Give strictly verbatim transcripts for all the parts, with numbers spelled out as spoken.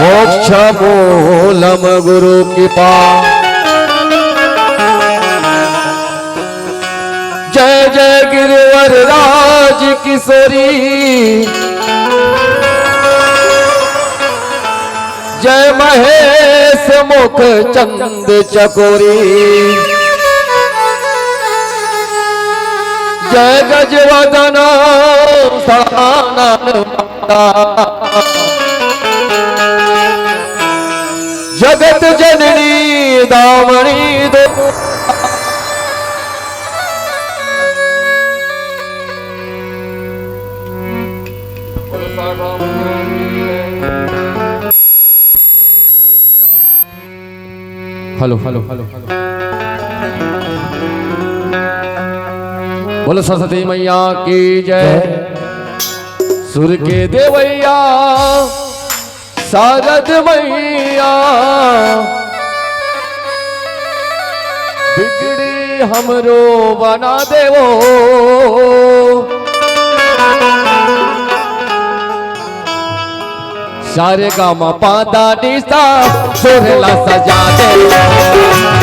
मोक्ष मूलम गुरु कृपा। जय जय गिरवर राज किशोरी। जय महेश मुख चंद चकोरी। जय गजवदन सदानंद माता। जगत जननी दामनी दो। Hello, hello, hello, hello. बोलो सरस्वती मैया की जय। सुर के देवैया शारद मैया, बिगड़ी हमरो बना देवो। सारे गा मा पा धा नी सा, सुर ला सजा दे।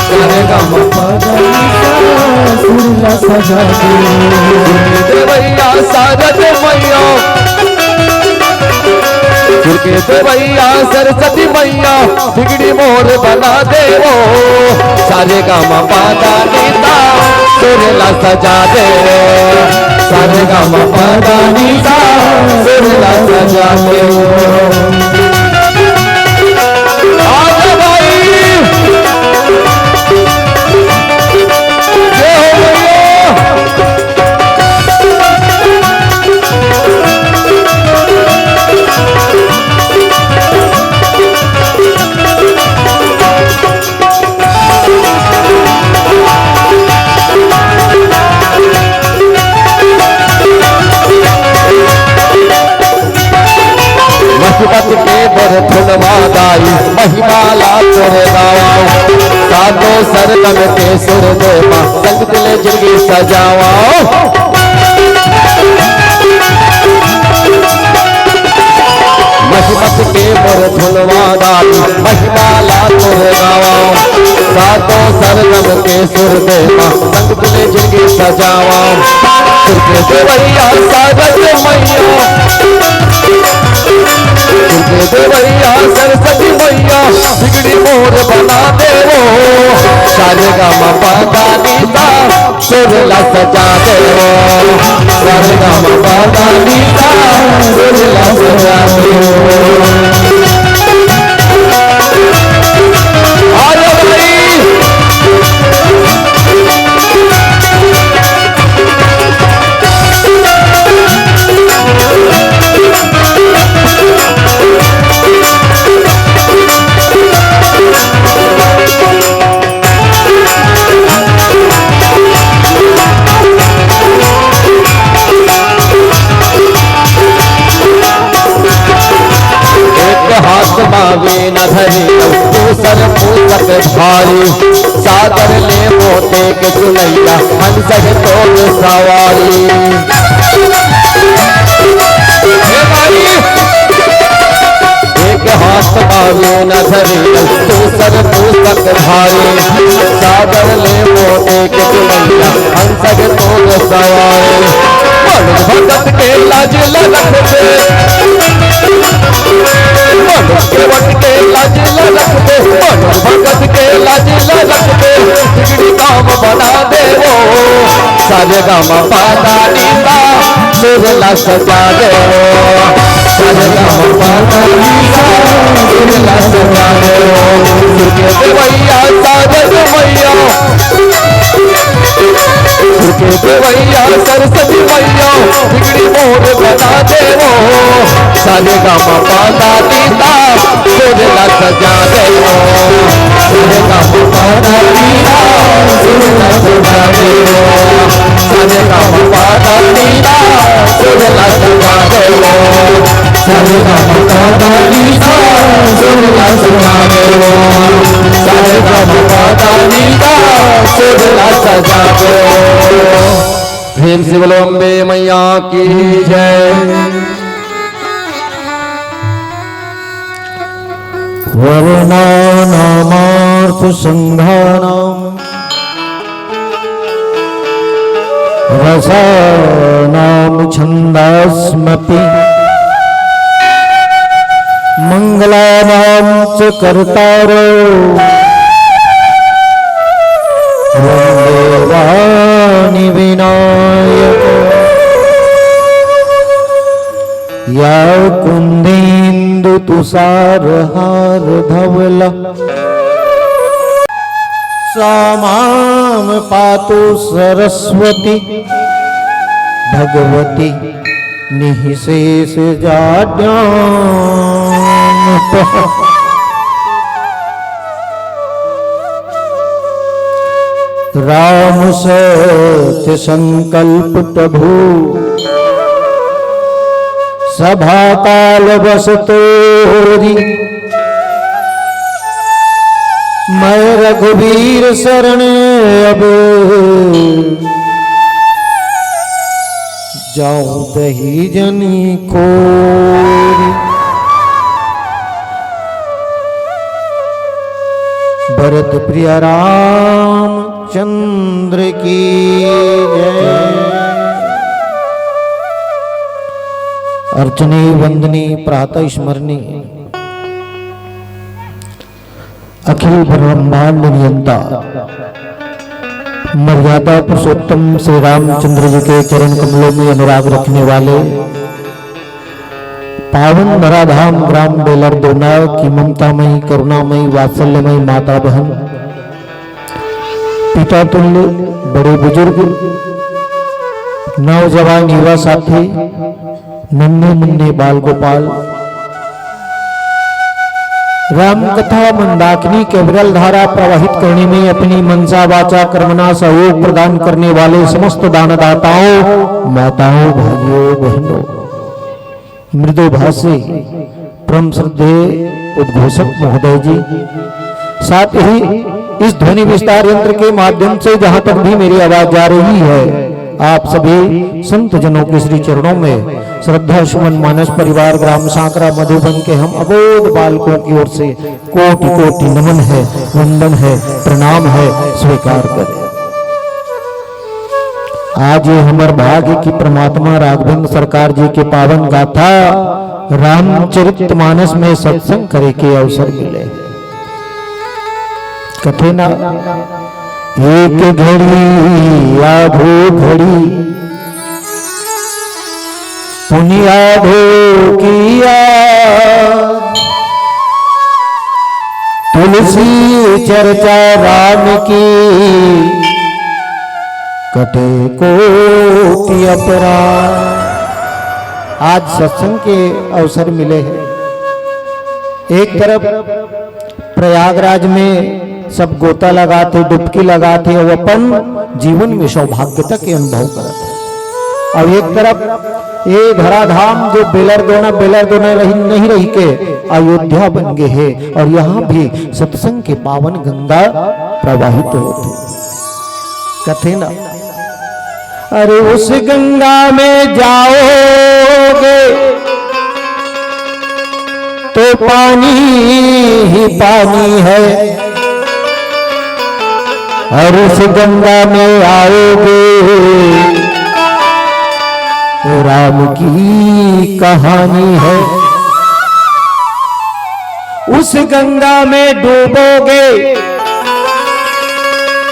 सारे गा मा पा धा नी सा, सुर ला सजा दे। देवैया शारद मैया, सुर के देवैया सरस्वती मैया, बिगड़ी मोर बना देवो। सारे गा मा पा धा नी सा, सुर ला सजा दे। सारे गा मा पा धा नी सा, सुर ला सजा दे। आजा भाई। जय हो भैया। मत के बर धुनवा गाई, महिमा ला तोरे गावा। सातो सरगम के सुर दे मा, संग दिल जिंदगी सजावा। महिमत के मोर धुनवा गाई, महिमा ला तोर गावा। सातो सरगम के सुर दे मा, संग तुले जिंदगी सजावा। सुर के देवैया सारद मैया, सुर के देवैया सरस्वती मैया, बिगड़ी मोर बना देवो। सारे गा मा पा धा नी सा, सुर ला सजा देवो। सारे गा मा पा धा नी सा, सुर ला सजा देवो। अरे भाई। एक हाथ मा वीणा धरी, दूसर पुस्तक भारी, सादर ले मोती के चुनैया, हंस है तोर सवारी। हे भाई, एक हाथ मा वीणा धरी, दूसर पुस्तक धारी, सादर ले मोती के चुनैया, हंस के तोर सवारी। मनुज भगत के लाज ला रखबे, मनुज के वट के लाज ला रखबे, मनुज भगत के लाज ला रखबे, बिगड़ी काम बना देवो। सारे गा मा पा धा नी सा, सुर ला सजा देवो। सारे गा मा पा धा नी सा, सुर ला सजा देवो। सुर के देवैया सारद मैया, सुर के देवैया सरस्वती मैया, बिगड़ी मोर बना देवो। सारे गा मा पा धा नी सा, सुर ला सजा देवो। सारे गा मा पा धा नी सा, सुर ला सजा देवो। सारे गा मा पा धा नी सा, सुर ला सजा देवो। सारे गा मा पा धा नी सा, सुर ला सजा देवो। सारे गा मा पा धा नी सा, सुर ला सजा देवो। शिव बोलो अम्बे मैया की जय। वर्णानामार्थसङ्घानां रसानां छन्दास्मपि। मङ्गलानां च कर्तारौ वन्दे वाणि विनायक। या कुन्देन्दु तुषार हार धवल सा मां पातु सरस्वती भगवती निःशेष जाड्याम्। राम सत्य संकल्प प्रभु सभा काल बस तोरी। मैं रघुवीर शरण अब जाऊं दही जनी खोरी। भरत प्रिय राम चंद्र की जय। अर्चनीय वंदनीय प्रातः स्मरणीय अखिल ब्रह्मांड नियंता मर्यादा पुरुषोत्तम श्री रामचंद्र जी के चरण कमलों में अनुराग रखने वाले पावन धराधाम ग्राम बेलर दोना की ममतामयी, करुणामयी, वात्सल्यमयी माता बहन, पिता तुल्य बड़े बुजुर्ग, नौजवान युवा साथी, नन्हे मुन्ने बाल गोपाल, राम कथा मंदाकिनी के विरल धारा प्रवाहित करने में अपनी मनसा वाचा कर्मणा सहयोग प्रदान करने वाले समस्त दानदाताओं, माताओं, भाइयों, बहनों, मृदुभाषी परम श्रद्धेय उद्घोषक महोदय जी, साथ ही इस ध्वनि विस्तार यंत्र के माध्यम से जहां तक भी मेरी आवाज जा रही है, आप सभी संत जनों के श्री चरणों में श्रद्धा सुमन मानस परिवार ग्राम सांकरा मधुबन के हम अबोध बालकों की ओर से कोटि कोटि नमन है, वंदन है, प्रणाम है, स्वीकार करें। आज ये हमर भाग्य कि परमात्मा राघवेंद्र सरकार जी के पावन गाथा रामचरित मानस में सत्संग करे के अवसर मिले। कथे ना, एक घड़ी आधो घड़ी पुनि आधो किया, तुलसी चर्चा राम की, कटे कोटि अपराध। आज सत्संग के अवसर मिले हैं। एक तरफ प्रयागराज में सब गोता लगाथे, डुबकी लगाथे, अउ अपन जीवन में सौभाग्यता के अनुभव करत हे। अउ एक तरफ ये धराधाम जो बेलरदोना, बेलरदोना रही, नहीं रही के अयोध्या बन गे हे, अउ यहाँ भी सत्संग के पावन गंगा प्रवाहित होत हे। कथे ना, अरे उस गंगा में जाओगे तो पानी ही पानी है, और उस गंगा में आओगे तो राम की कहानी है। उस गंगा में डूबोगे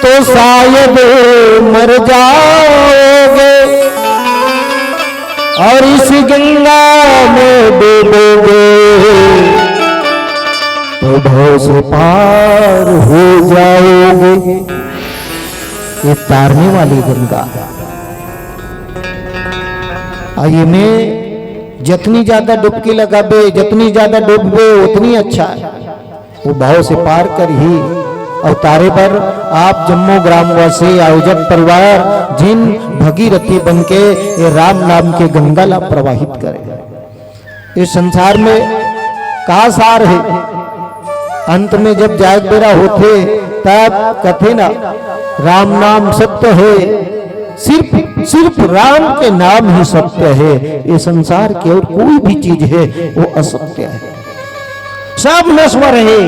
तो शायद मर जाओगे, और इस गंगा में डूबोगे तो भव से पार हो जाओगे। ये तारने वाली गंगा। आ ये में जतनी ज्यादा डुबकी लगाबे, जतनी ज्यादा डूबबे, उतनी अच्छा है। वो भाव से पार करही। अउ तारे बर आप जम्मो ग्रामवासी, आयोजक परिवार, जिन भगीरथी बन के ये राम नाम के गंगा ला प्रवाहित करे। इस संसार में का सार हे? अंत में जब जाए के बेरा होथे, तब कथे ना, राम नाम सत्य हे, सिर्फ सिर्फ राम के नाम ही सत्य है। ये संसार के और कोई भी चीज है, वो असत्य है, सब नश्वर है।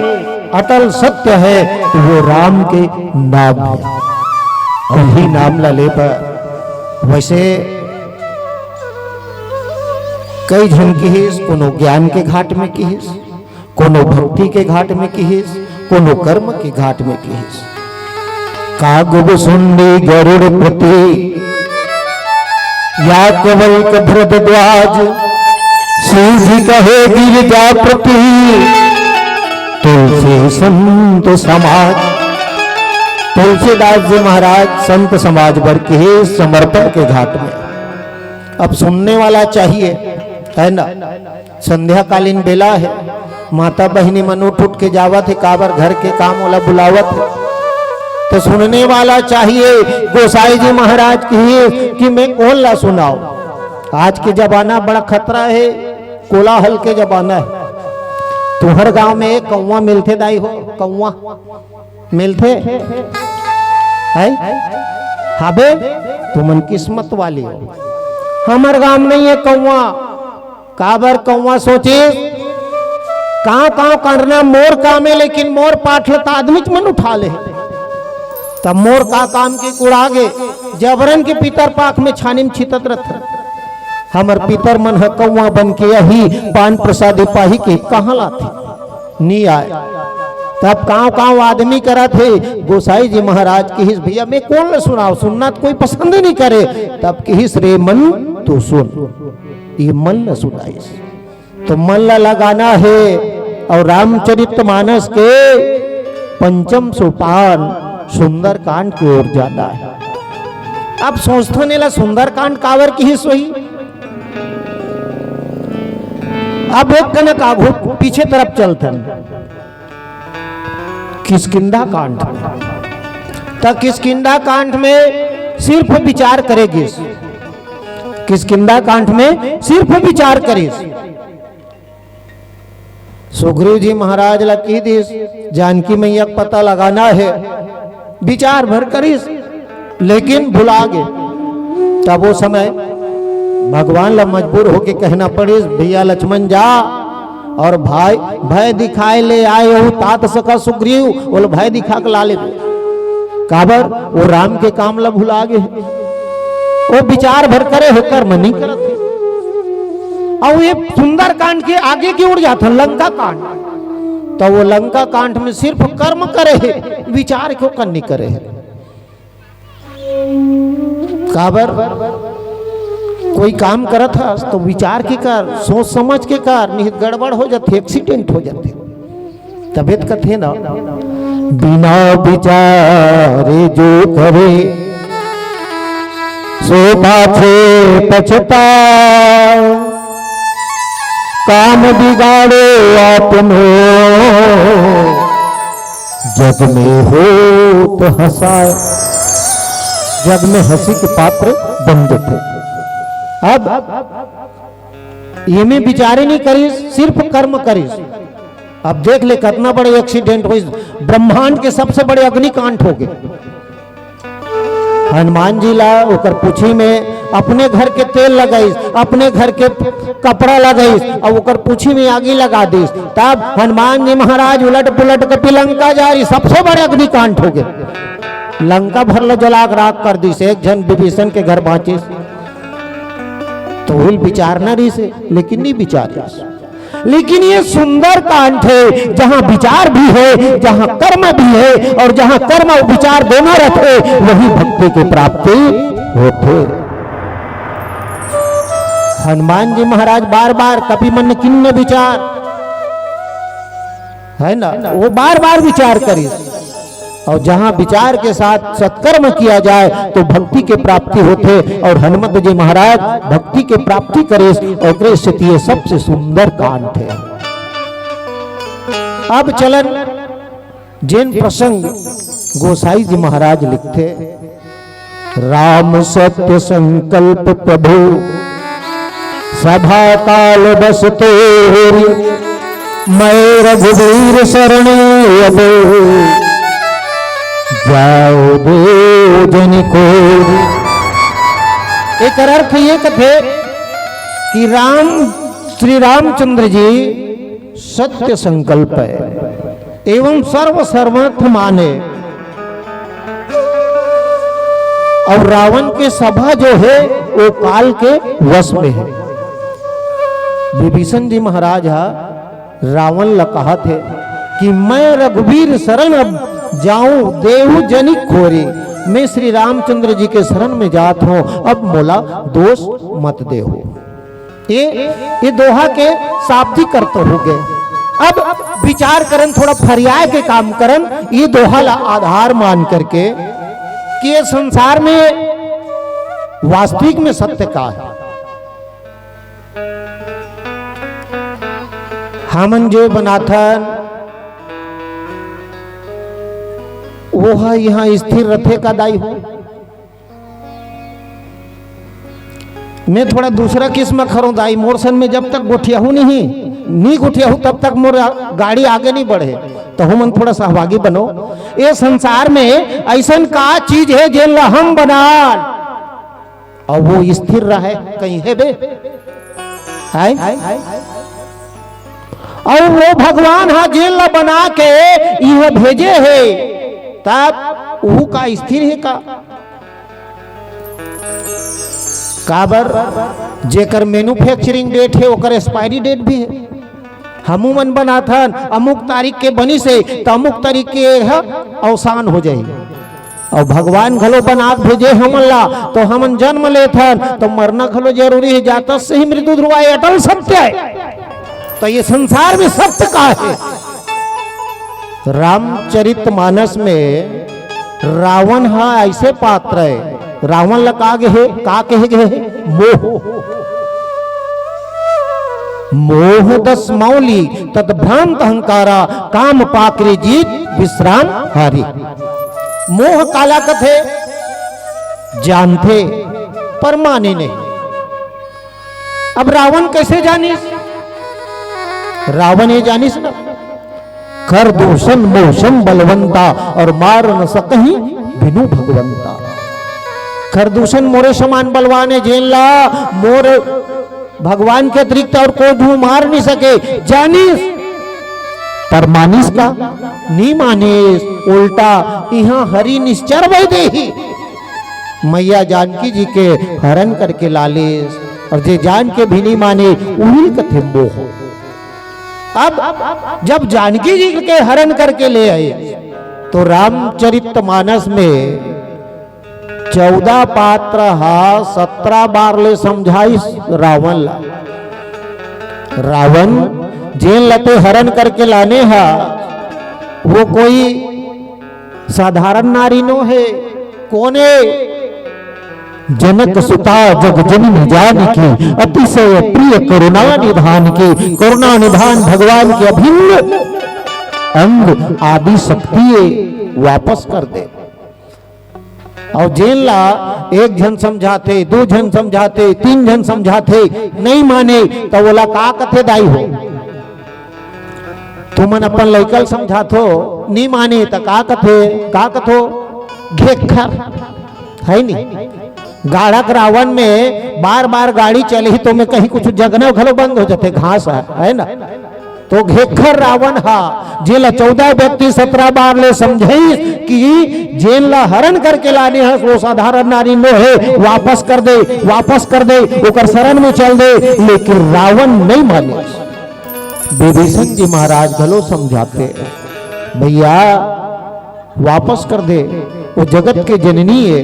अटल सत्य है तो वो राम के नाम है। और यही नाम ला ले पर वैसे कई झन किहिस, कोनो ज्ञान के घाट में किहिस, कोनो भक्ति के घाट में किहिस, कोनो कर्म के घाट में किहिस। काग बिसुंडी गरुड़ प्रति या कवल भरद्वाज, सीधि कहे गिरिजा प्रति तुलसी संत समाज। तुलसीदास जी महाराज संत समाज बर किहिस समर्पण के घाट में। अब सुनने वाला चाहिए, है ना? संध्याकालीन बेला है, माता बहिनी मन उठ उठ के जावत है, काबर घर के काम वाला बुलावत है। तो सुनने वाला चाहिए, गोसाई जी महाराज किहिस कि मैं कोन ला सुनाओ। आज के जमाना बड़ा खतरा है, कोलाहल के जमाना है। तुहर गांव में एक कौवा मिलथे दाई हो, कौवा मिलथे? है? हाबे, तुमन किस्मत वाली हो। हमर गांव नहीं है कौवा। काबर कौवा सोचिस, कांव कांव करना मोर काम है, लेकिन मोर पाठ ल त आदमीच मन उठा ले। तब मोर का काम के कुड़ा गे, जबरन के पितर पाख में छानी में छितत रथे। हमर पितर मन ह कौवा बन के यही पान प्रसादी पाही के कहाँ लाथे? नी आय। तब कांव कांव आदमी करत हे। गोसाई जी महाराज किहिस, भैया मैं कोन ल सुनाओ, सुनना तो कोई पसंद नहीं करे। तब किहिस, रे मन तू सुन, ये मन ल सुनाइस। तो मन ला लगाना है और रामचरित मानस के पंचम सोपान सुंदरकांड की ओर जाना है। अब सोचथन एला सुंदरकांड काबर किहिस होही। अब एक कनक आघू पीछे तरफ चलथन, किष्किंधा कांड। त किष्किंधा कांड में सिर्फ विचार करे गिस, किष्किंधा कांड में सिर्फ विचार करिस। सुग्रीव जी महाराज ला कहि दिस, जानकी मैया के पता लगाना है। विचार भर करिस, लेकिन भुला गे। तब वो समय भगवान ला मजबूर होके कहना पड़िस, भैया लक्ष्मण जा और भाई, भय दिखाए ले आए हो तात सखा सुग्रीव, बोले भय दिखा के ला ले। काबर? वो राम के काम ला भुला गे हे। वो विचार भर करे हे, कर्म नहीं करत हे। अउ ये सुंदरकांड के आगे की ओर जाथन, लंका कांड। तो वो लंका कांड में सिर्फ कर्म करे हे, विचार क्यों कर नहीं करे हे? काबर? कोई काम करत हस तो विचार के कर, सोच समझ के कर, नहीं तो गड़बड़ हो जाथे, एक्सीडेंट हो जाथे। तबे त कथे ना, बिना विचारे जो करे, सो पाछे पछताए। काम बिगाड़े आपनो, जग में होत हँसाए। जग में हँसी के पात्र बन जथे। अब एमे विचारे नहीं करिस, सिर्फ कर्म करिस। अब देख ले, कितना बड़े एक्सीडेंट होइस, ब्रह्मांड के सबसे बड़े अग्निकांड हो गए। हनुमान जी ला ओकर पूछी में अपने घर के तेल लगाइस, अपने घर के कपड़ा लगाइस, अब ओकर पूछी में आगी लगा दिस। तब हनुमान जी महाराज उलट पुलट के पिलंका जा रही, सबसे बड़े अग्निकांड हो गए। लंका भर ल जला के राख कर दिस, एक झन विभीषण के घर बाँचिस। तो उल विचार न रहिस, लेकिन नहीं विचारिस। लेकिन ये सुंदर कांड है, जहां विचार भी है, जहां कर्म भी है, और जहां कर्म और विचार दोनों रहते, वही भक्ति की प्राप्ति होते। हनुमान जी महाराज बार बार कपि मन किन्न विचार, है ना, वो बार बार विचार करिस। और जहां विचार के साथ सत्कर्म किया जाए तो भक्ति के प्राप्ति होथे। और हनुमत जी महाराज भक्ति के प्राप्ति करिस, ओकरे सेती ये सबसे सुंदर कांड हे। अब चलन जेन प्रसंग गोसाई जी महाराज लिखथे, राम सत्य संकल्प प्रभु सभा काल बस तोरी, मैं रघुवीर शरण अब जाओ दो जन को। एकर अर्थ ये कथे कि राम, श्री रामचंद्र जी सत्य संकल्प है एवं सर्व सर्वार्थ माने। और रावण के सभा जो है, वो काल के वश में है। विभीषण जी महाराज हा रावण ल कहत हे कि मैं रघुवीर शरण अब जाऊं, देहु जनि खोरी। मैं श्री रामचंद्र जी के शरण में जात हूं, अब मोला दोष मत देहु। ये, ये दोहा के शाब्दिक अर्थ हो गए। अब विचार करन, थोड़ा फरियाय के काम करन, ये दोहा ला आधार मान करके कि ये संसार में वास्तविक में सत्य का है। हमन जो बनाथन, वो ह यहाँ स्थिर रथे का दाई हो? मैं थोड़ा दूसरा किस्म खरो दाई, मोर सन में जब तक गोठियाहू नहीं, नहीं गोठियाहू, तब तक मोर गाड़ी आगे नहीं बढ़े। तो हमन थोड़ा सहभागी बनो। ये संसार में ऐसन का चीज है जेन ला हम बनान और वो स्थिर रहे, कहीं है बे? है? और वो भगवान हा जेल ला बना के इहाँ भेजे है, तब वो का स्थिर है का? काबर, जेकर manufacturing date है, ओकर expiry date भी है। हमू मन बनाथन, अमुक तारीख के बनिस हे, त अमुक तारीख के ह अवसान हो जाही। अउ भगवान घलो बना के भेजे हमन ला, तो हमन जन्म लेथन, तो मरना घलो जरूरी हे। जातस्य ही मृत्यु ध्रुवा, ये अटल सत्य हे। तो ये संसार में सत्य का हे? रामचरित मानस में रावण ह ऐसे पात्र हे, रावण ल का कहे, का कहे गे हे? मोह। मोह दस मौली तद भ्रांत अहंकारा, काम पाकरी जीत विश्राम हारी। मोह काला कथे? जानथे पर माने नहीं। अब रावण कैसे जानिस? रावण ये जानिस ना, खर दूषण मोषम बलवंता, और मार न सकही बिनु भगवंता। खर दूषण मोरे समान बलवान हे, जेन ला मोर भगवान के अतिरिक्त और कोई भी मार नहीं सके। जानिस पर मानिस का? नहीं मानिस। उल्टा इहाँ हरि निश्चर वै देही। मैया जानकी जी के हरण करके लालिस, और जे जान के भी नहीं माने, उही कथे मोह। अब जब जानकी जी के हरण करके ले आए, तो रामचरित मानस में चौदह पात्र हा सत्रह बार ले समझाइस रावण ला। रावण, जेन ला ते हरण करके लाने हा, वो कोई साधारण नारी नो हे, कोने? जनक सुता जग जननी जानकी, अतिशय प्रिय करुणा निधान की। करुणा निधान भगवान के अभिन्न अंग आदि शक्ति वापस कर दे। अउ जेन ला एक झन समझाथे, दू झन समझाथे, तीन झन समझाथे, नहीं माने, त ओला का कथे दाई हो? तुमन अपन लइका ल समझाथो, नी माने, त का कथे, का कथो? घेखर, है नी? गाढ़क रावण में बार बार गाड़ी चलही, तो में कहीं कुछ जगना घलो बंद हो जाथे, घास है, है ना? तो घेखर रावण हा, जेला चौदह व्यक्ति सत्रह बार ले समझाइस कि जेन ला हरण करके लाने हस, वो साधारण नारी नो हे, वापस कर दे, वापस कर दे, ओकर शरण में चल दे, लेकिन रावण नहीं माने। विभीषण जी महाराज घलो समझाथे, भैया, वापस कर दे, वो जगत के जननी हे,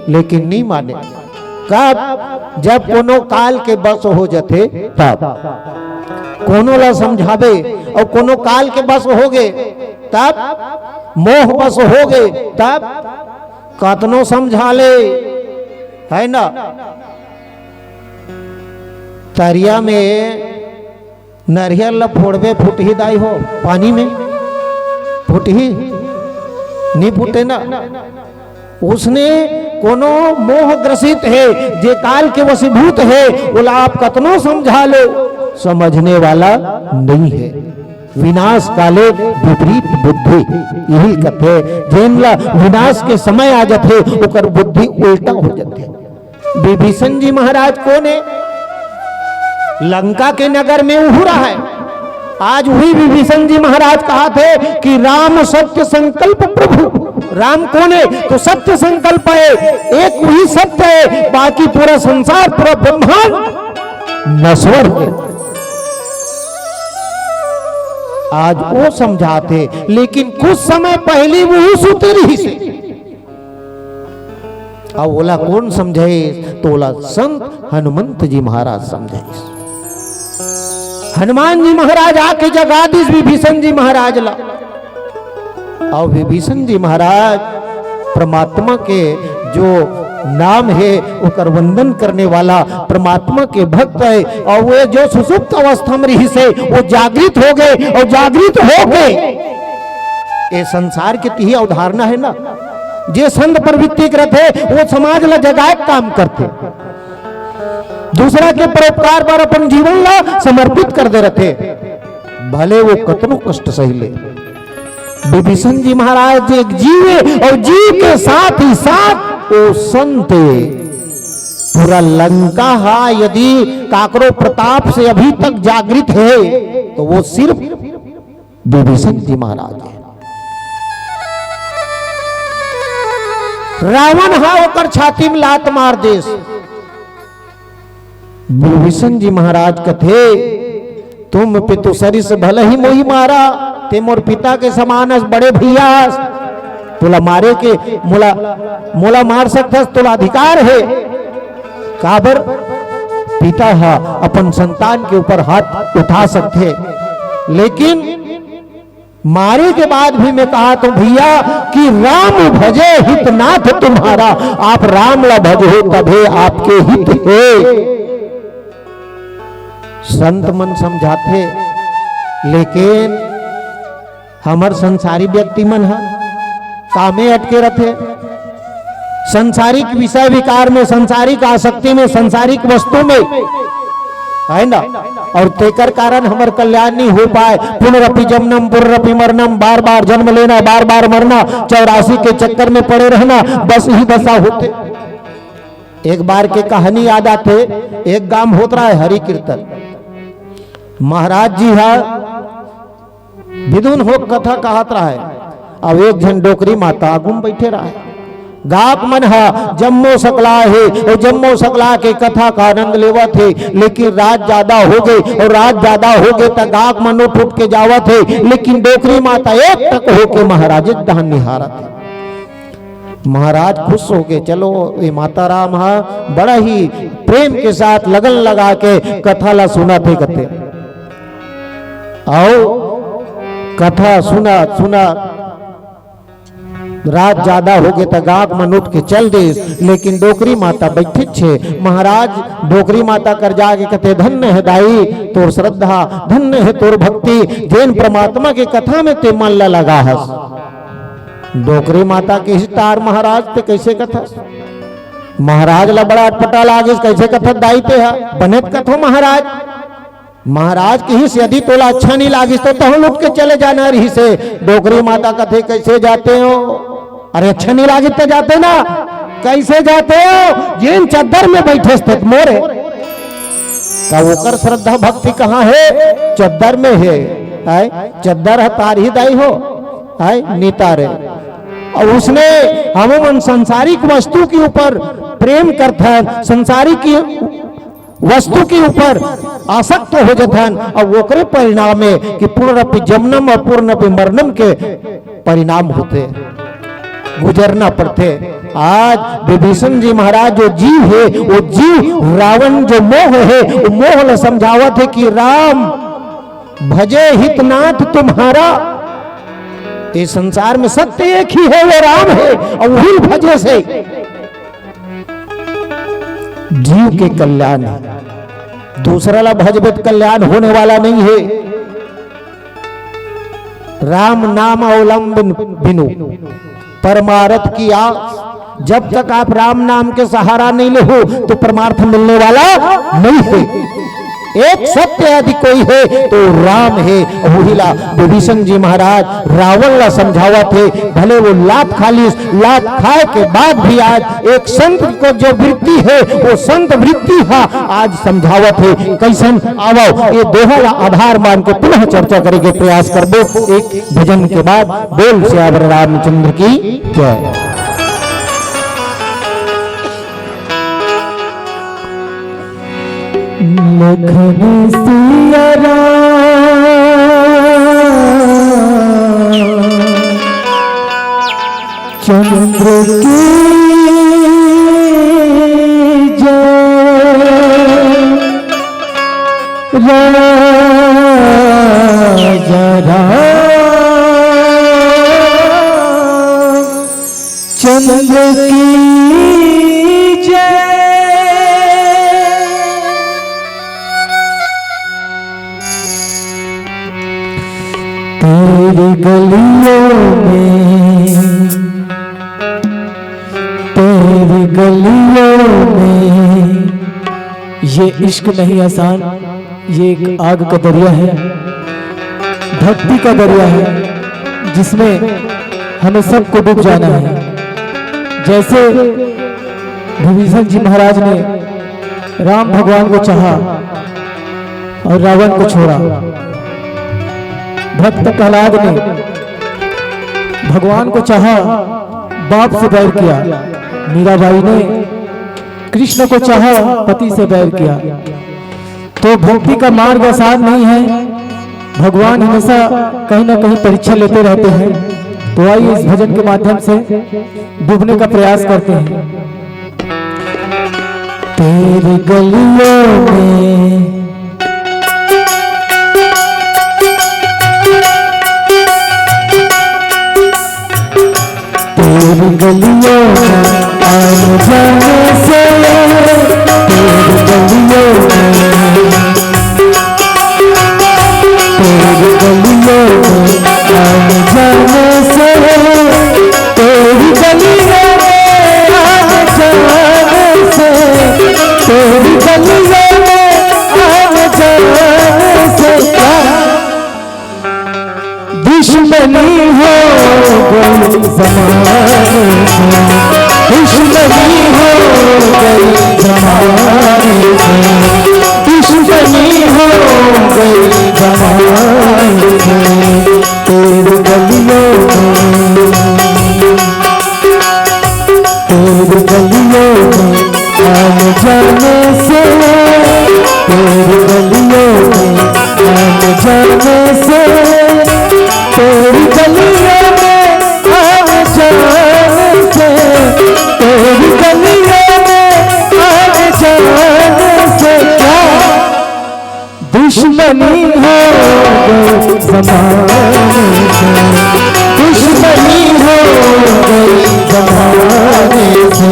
लेकिन नहीं माने। कब? जब कोनो काल के बस हो जथे, तब। कोनो ला समझाबे अउ कोनो काल के बस हो गे, तब मोह बस हो गे, तब कतनो समझा ले, है ना? तरिया में नरियर ल फोड़बे, फुटही दाई हो, पानी में फुटही, नहीं फुटे ना। उसने कोनो मोह ग्रसित हे, जे काल के वशीभूत हे, ओला आप कतनो समझा लो, समझने वाला नहीं है। विनाश काले विपरीत बुद्धि, यही कथे, जेन ला विनाश के समय आ जथे, ओकर बुद्धि उल्टा हो जथे। विभीषण जी महाराज कोन हे? लंका के नगर में उहू रहय। आज उही विभीषण जी महाराज कहत हे कि राम सत्य संकल्प प्रभु। राम कोन हे? तो सत्य संकल्प हे, एक उही सत्य हे, बाकी पूरा संसार, पूरा ब्रह्मांड नश्वर हे। आज वो समझाथे, लेकिन कुछ समय पहली वो सुते रहिस हे। अब ओला कोन समझाइस? तो ओला संत हनुमंत जी महाराज समझाइस। हनुमान जी महाराज आके जगा दिस विभीषण जी महाराज ला। अउ विभीषण जी महाराज परमात्मा के जो नाम हे, ओकर वंदन करने वाला परमात्मा के भक्त हे, अउ वो जो सुसुप्त अवस्था में रहिस हे, वो जागृत हो गे, अउ जागृत हो गे ये संसार के तिही अवधारणा हे ना, जे संत प्रवृत्ति के रथे, वो समाज ला जगाए के काम करथे, दूसरा के परोपकार बर अपन जीवन ला समर्पित कर दे रथे, भले वो कतनो कष्ट सही ले। विभीषण जी महाराज एक जीव हे अउ जीव के साथ ही साथ वो संत हे। पूरा लंका हा यदि काकरो प्रताप से अभी तक जागृत हे, तो वो सिर्फ विभीषण जी महाराज हे। रावण हा ओकर छाती में लात मार देस। विभीषण जी महाराज कथे, "तुम पितु सरिस भलहि मोहि मारा।" ते मोर पिता के समान अस, बड़े भैया अस, तोला मारे के, मोला, मोला मार सकथस, तोला अधिकार हे। काबर? पिता हा अपन संतान के ऊपर हाथ उठा सकथे, लेकिन मारे के बाद भी मैं कहा तो भैया कि राम भजे हित नाथ तुम्हारा, आप राम ला भजहू तभे आपके हित हे। संत मन समझाथे, लेकिन हमर संसारी व्यक्ति मन ह कामे अटके रथे, संसारिक विषय विकार में, संसारिक आसक्ति में, संसारिक वस्तु में, हे ना? अउ तेकर कारण हमर कल्याण नहीं हो पाए। पुनरपि जमनम पुनरपि मरनम, बार बार जन्म लेना, बार बार मरना, चौरासी के चक्कर में पड़े रहना, बस इही दशा होथे। एक बार के कहानी याद आथे, एक गांव होत रहय हरि कीर्तन, महाराज जी हा बिधुन होके कथा कहत रहय। अब एक झन डोकरी माता आगू म बइठे रहय। गाक मन ह जम्मो सकला हे, अउ जम्मो सकला के कथा का आनंद लेवत हे, लेकिन रात जादा हो गे, अउ रात जादा हो गे त गाक मन उठ उठ के जावत हे, लेकिन डोकरी माता एक टक होके महाराज के डहन निहारत हे। महाराज खुश हो गे, चलो ये माता राम हा बड़ा ही प्रेम के साथ लगन लगा के कथा ला सुनत हे कथे। अउ कथा सुनत सुनत रात जादा हो गे त गाक मन उठ के चल देस, लेकिन डोकरी माता बइठेच हे। महाराज डोकरी माता कर जाके कथे, "धन्य हे दाई तोर श्रद्धा, धन्य हे तोर भक्ति, जेन परमात्मा के कथा में ते मन ला लगा हस।" डोकरी माता के स्टार महाराज ते कइसे कथस? महाराज ला बड़ा अटपटा लागिस, कइसे कथस दाई ते ह? बने त कथो महाराज। महाराज किहिस, "यदि तोला अच्छा नहीं लागिस तो तहूं लुट के चले जाना रहिस हे।" डोकरी माता कथे, "कैसे जाते हो?" अरे अच्छा नहीं लागिस तो जाते ना, कैसे जाते हो? जेन चद्दर में बइठे स्थित मोरे। का ओकर श्रद्धा भक्ति कहाँ हे? चद्दर में हे। आय, चद्दर ह तारही दाई हो, आय, नी तारे। अउ उसने हम मन संसारिक वस्तु के ऊपर प्रेम करथन, संसारिक वस्तु के ऊपर आसक्त हो जथन, अउ ओकरे परिणाम हे कि पुनरपि जमनम अउ पुनरपि मरनम के परिणाम होथे, गुजरना पड़थे। आज विभीषण जी महाराज जो जीव हे, वो जीव रावण जो मोह हे, वो मोह ल समझावत हे कि राम भजे हितनाथ तुम्हारा। ये संसार में सत्य एक ही हे, वो राम हे, अउ उही भजे से जीव के कल्याण हे। दूसरा ला भजबे त कल्याण होने वाला नहीं हे। राम नाम अवलंबन बिनु परमारथ की आस। जब तक आप राम नाम के सहारा नहीं लेहू तो परमार्थ मिलने वाला नहीं हे। एक सत्य यदि कोई हे तो राम हे। वही ला विभीषण जी महाराज रावण ला समझावत हे, भले वो लात खा लिस, लात खाए के बाद भी आज एक संत को जो वृत्ति हे, वो संत वृत्ति हा आज समझावत हे। कैसन? आवव, ये दोहा ला आधार मान के पुनः चर्चा करे के प्रयास करबो एक भजन के बाद। बोल सियावर रामचंद्र की जय। लखन सिया राम चंद्र की जय। राजा राम चंद्र की जय। तेरी गलियों में, तेरी गलियों में। ये इश्क नहीं आसान, ये एक आग का दरिया है, भक्ति का दरिया है, जिसमें हमें सबको डूब जाना है। जैसे विभीषण जी महाराज ने राम भगवान को चाहा और रावण को छोड़ा, भक्त प्रहलाद ने भगवान को चाहा, बाप से बैर किया, मीराबाई ने कृष्ण को चाहा, पति से बैर किया। तो भक्ति का मार्ग आसान नहीं है, भगवान हमेशा कहीं ना कहीं परीक्षा लेते रहते हैं। तो आइए, इस भजन के माध्यम से डूबने का प्रयास करते हैं। तेरी गलियों में, तेरी गलियों में आने जाने से, तेरी गलियों में, तेरी गलियों में आने जाने से, तेरी गलियों में आने जाने से, तेरी गलियों में आने जाने से क्या दुश्मनी हो गई जमाने से, दुश्मनी हो गई जमाने से, दुश्मनी हो गई जमाने से। तेरी गलियों में, तेरी गलियों में आने जाने से, तेरी गलियों में आने जाने से, तेरी गलियों में आने जाने से, तेरी गलियों में आने जाने से क्या दुश्मनी हो गई जमाने से, दुश्मनी हो गई जमाने से,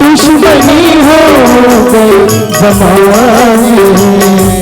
दुश्मनी हो गई जमाने से।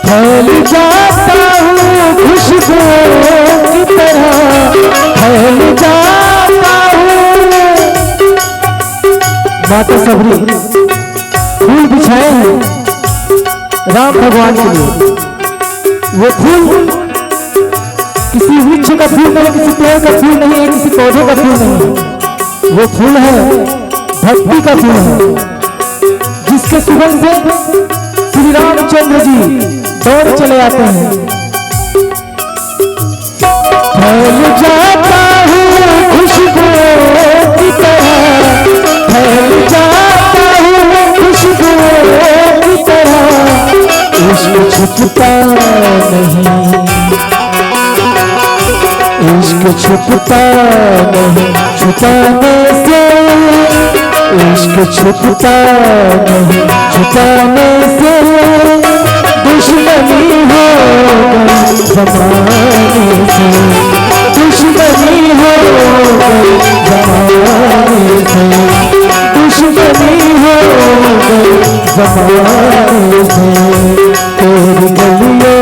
फैल जाता हूँ खुशबू की तरह, फैल जाता हूँ। माता सबरी फूल बिछाए हैं राम भगवान के लिए। वो फूल किसी वृक्ष का फूल नहीं, किसी पेड़ का फूल नहीं है, किसी पौधे का फूल नहीं है। वो फूल है, भक्ति का फूल है, जिसके सुगंध से श्री रामचंद्र जी दौड़ चले आते हैं। फैल जाता हूँ खुशबू की तरह, फैल जा छुपता नहीं छुपाने से, इश्क छुपता नहीं छुपाने से, दुश्मनी हो गई जमाने से, दुश्मनी हो गई जमाने से, दुश्मनी हो गई जमाने से। तेरी गलियों में,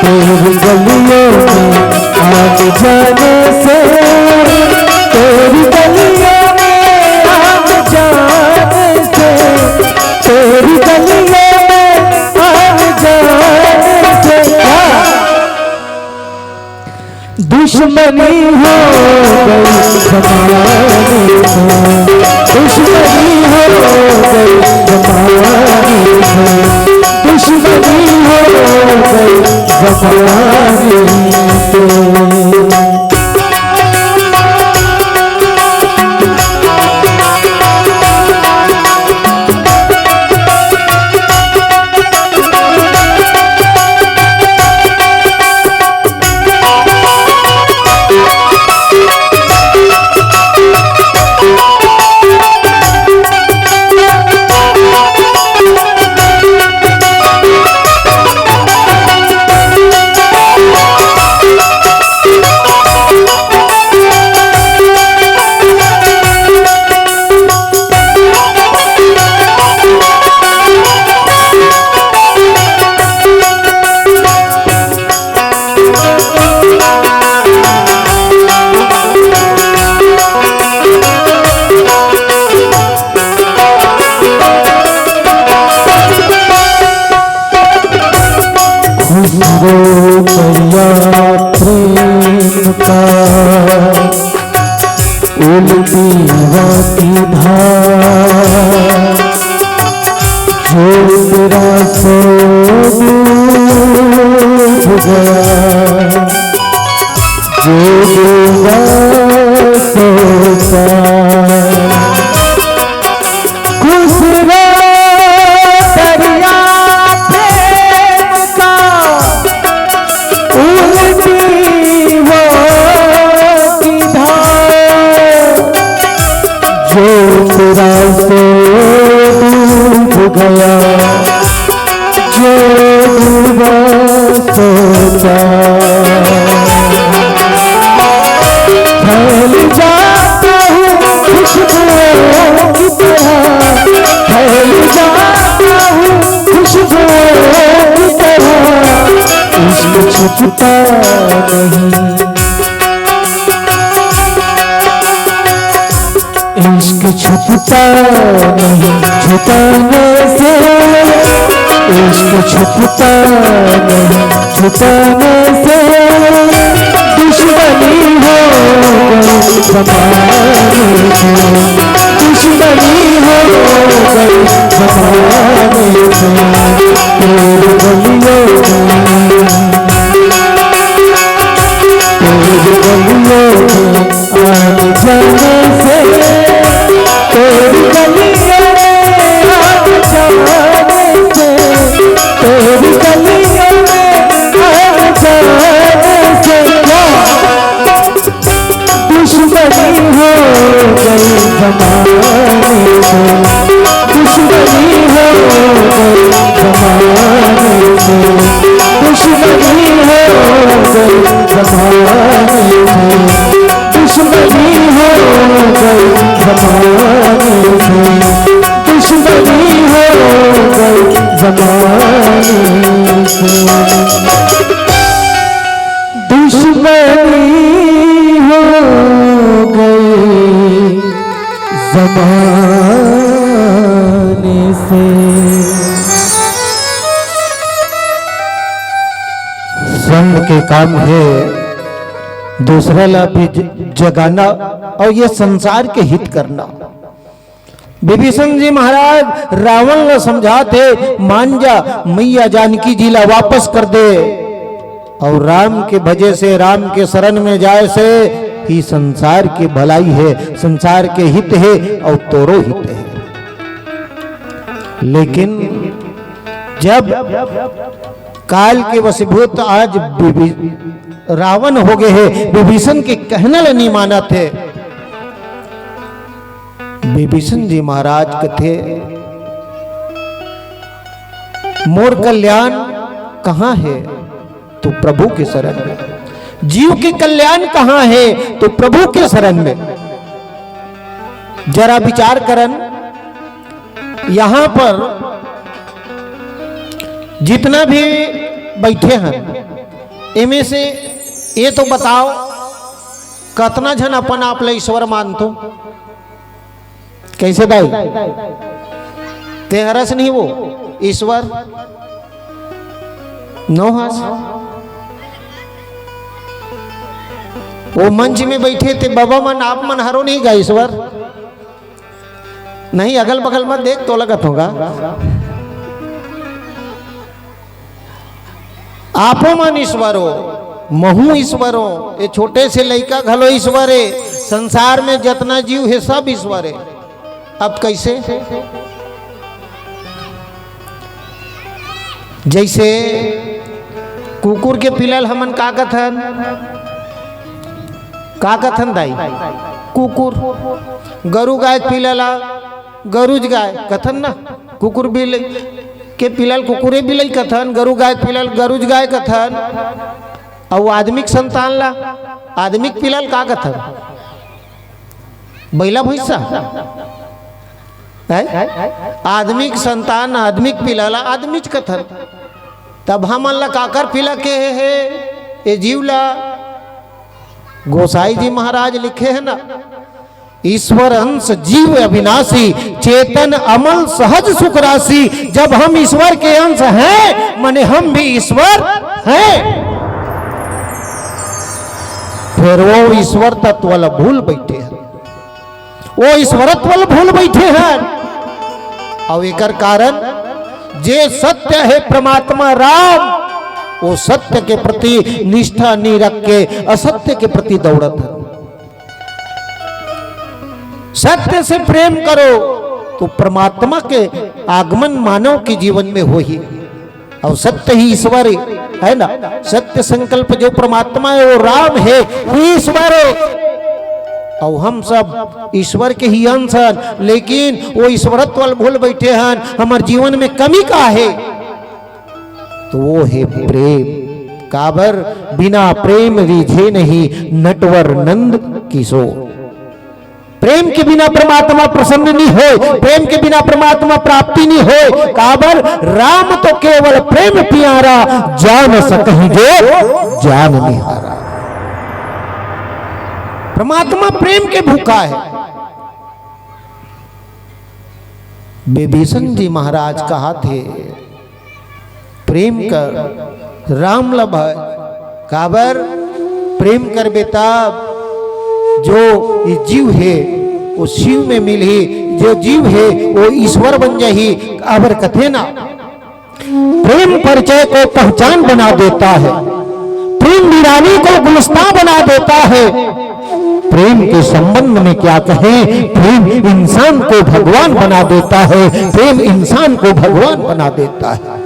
तेरी गलियों में आने जाने से, तेरी गलियों में आने जाने से, तेरी गलियों में आने जाने से क्या दुश्मनी हो गई जमाने से, दुश्मनी हो गई जमाने से, दुश्मनी हो गई जमाने से। खुसरो दरिया प्रेम का, उल्टी बहती धार, जो तेरा सो डूब गया, जो डूबा सो पार। खुसरो दरिया प्रेम का, उल्टी वो की धार, जो तेरा से डूब गया, जो डूबा सोता। फैल जाता हूँ खुशबुओं की तरह, फैल जाता हूँ खुशबुओं की तरह। इश्क छुपता नहीं, इश्क छुपता नहीं छुपाने से, इश्क छुपता नहीं छुपाने से, दुश्मनी हो गई जमाने से, दुश्मनी हो गई जमाने से। तेरी गलियों में, तेरी गलियों में आने जाने से, तेरी गलियों में आने जाने से, तेरी गलियों में आने जाने से क्या दुश्मनी हो गई जमाने से, दुश्मनी हो गई जमाने से, दुश्मनी हो गई जमाने से, दुश्मनी हो गई जमाने से, दुश्मनी हो गई जमाने से, दुश्मनी हो गई जमाने से। संत के काम है दूसरा ला भी ज-, जगाना और ये संसार के हित करना। विभीषण जी महाराज रावण ला समझात हे, "मान जा, मैया जानकी जी ला वापस कर दे।" और राम के भजे से, राम के शरण में जाए से ही संसार के भलाई है, संसार के हित है और तोरो हित है। लेकिन जब काल के वशीभूत आज विभी-, रावण हो गए हे, विभीषण के कहना ल नहीं मानत हे। विभीषण जी महाराज कथे, "मोर कल्याण कहाँ हे?" तो प्रभु के शरण में। जीव के कल्याण कहाँ हे? तो प्रभु के शरण में। जरा विचार करन, यहाँ पर जितना भी बैठे हैं, इनमें से ये तो बताओ, कतना झन अपन आप ले ईश्वर मानतो? कैसे दाई? तेहरस नहीं वो ईश्वर नौ हास। वो मंच में बैठे थे, बाबा मन, आप मन हरो नहीं गा ईश्वर? नहीं, अगल बगल मत देख, तो लगत होगा। आपो मन ईश्वर हो, महू ईश्वर हो, ये छोटे से लइका घलो ईश्वर हे, संसार में जतना जीव हे, सब ईश्वर हे। अब कैसे? जैसे कुकुर के पिला ल हमन का कथन? का कथन दाई? कुकुर। गरु गाय के पिला ल गरुज गाय कथन ना, कुकुर बिलई के पिला ल कुकुरे बिलई कथन, गरु गाय के पिला ल गरुज गाय कथन। अउ आदमी के संतान ला, आदमी के पिला ल का कथन? बैला भैंसा। हैं? आदमी के संतान, आदमी के पिला ला आदमीच कथन। तब हमन ला काकर पिला केहे हे? ये जीव ला। गोसाई जी महाराज लिखे हे ना, "ईश्वर अंश जीव अविनाशी, चेतन अमल सहज सुख राशि।" जब हम ईश्वर के अंश हैं, माने हम भी ईश्वर हैं। फिर वो ईश्वर तत्व ला भूल बैठे हैं, वो ईश्वरत्व ला भूल बैठे हैं। अउ एकर कारण, जे सत्य हे परमात्मा राम, वो सत्य के प्रति निष्ठा नहीं रख के असत्य के प्रति दौड़त हे। सत्य से प्रेम करो तो परमात्मा के आगमन मानव के जीवन में होही। अउ सत्य ही ईश्वर हे, है ना? सत्य संकल्प जो परमात्मा हे, वो राम हे, वो ईश्वर हे। अउ हम सब ईश्वर के ही अंश हन, लेकिन वो ईश्वरत्व ल भूल बैठे हन। हमर जीवन में कमी का हे? तो वो हे प्रेम। काबर? बिना प्रेम रीझे नहीं नटवर नंद किशोर। प्रेम के बिना परमात्मा प्रसन्न नहीं होय, प्रेम के बिना परमात्मा प्राप्ति नहीं होय। काबर? राम तो केवल प्रेम प्यारा, जान सकहि जो जान निहारा। परमात्मा प्रेम के भूखा हे। विभीषण जी महाराज कहात हे, प्रेम कर, राम ल भज। काबर? प्रेम करबे तब जो ये जीव हे, वो शिव में मिलही, जो जीव हे, वो ईश्वर बन जाही। काबर कथे ना, प्रेम परिचय को पहचान बना देता है, प्रेम वीरानी को गुलस्ता बना देता है। प्रेम के संबंध में क्या कहें, प्रेम इंसान को भगवान बना देता है, प्रेम इंसान को भगवान बना देता है।